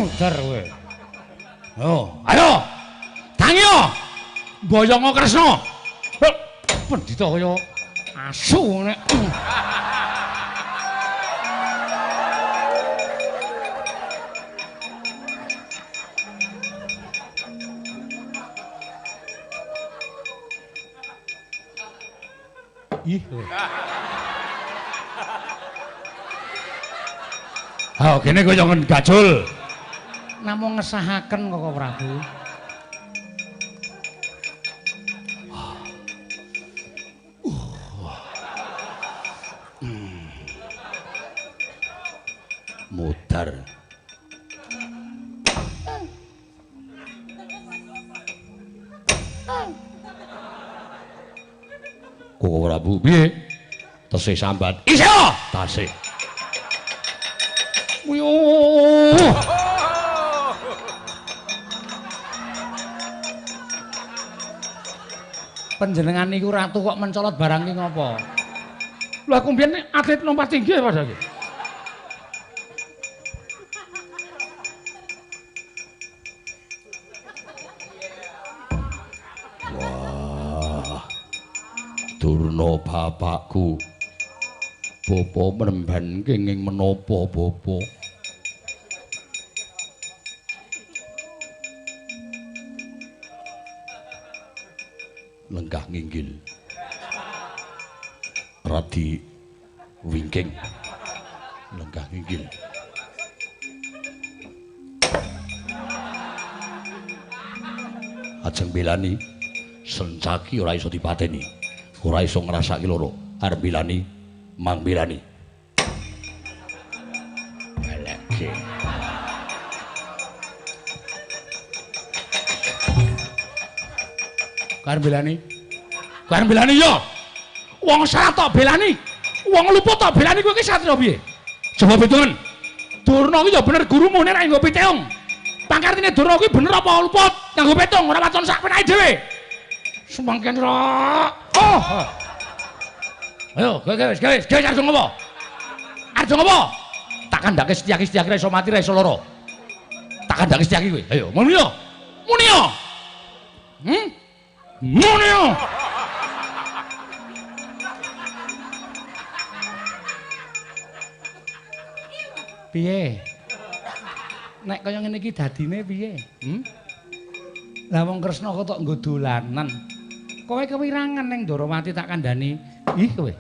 Muter kowe. Oh, ayo. Tangi yo. Boyongo Kresna. Pendhita kaya asu nek. Ih. Ha, kene kaya ngen gajul. Namung ngesahaken Koko Prabu. Mudar. Koko Prabu piye? Tesih sambat. Isih. Tasih. Uyuh. Panjenengan niku ratu kok mencolot barang iki ngopo? Lho aku mbiyen atlet lompat tinggi ya Pak iki. Wah. Durna bapakku. Bapa mremban kenging menapa bapa? Lenggah nginggil. Radi wingking. Lenggah nginggil. Ajeng belani sencaki ora iso dipateni. Ora iso ngrasake loro. Arep belani mang belani. Eleke. Karep belani. Karep belani yo. Wong sarat tok belani. Wong luput tok belani kowe iki satria piye? Coba pitungen. Durna kuwi ya bener gurumu nek ra nggo pitung. Pangkartine Durna kuwi bener apa luput? Nganggo pitung ora waton sak penake dhewe. Sumangken ra. Oh. Ayo, gawe gawe gawe gawe arep ngopo? Arep ngopo? Tak kandhake Setyaki, Setyaki ra iso mati ra iso lara. Tak kandhake Setyaki kowe. Ayo, muni yo. Muni yo. Muni yo. Piye? Nek kaya ngene iki dadine piye? Lah wong Kresna kok tok nggo dolanan. Kowe kewirangan ning Ndorowati tak kandhani. Ih kowe.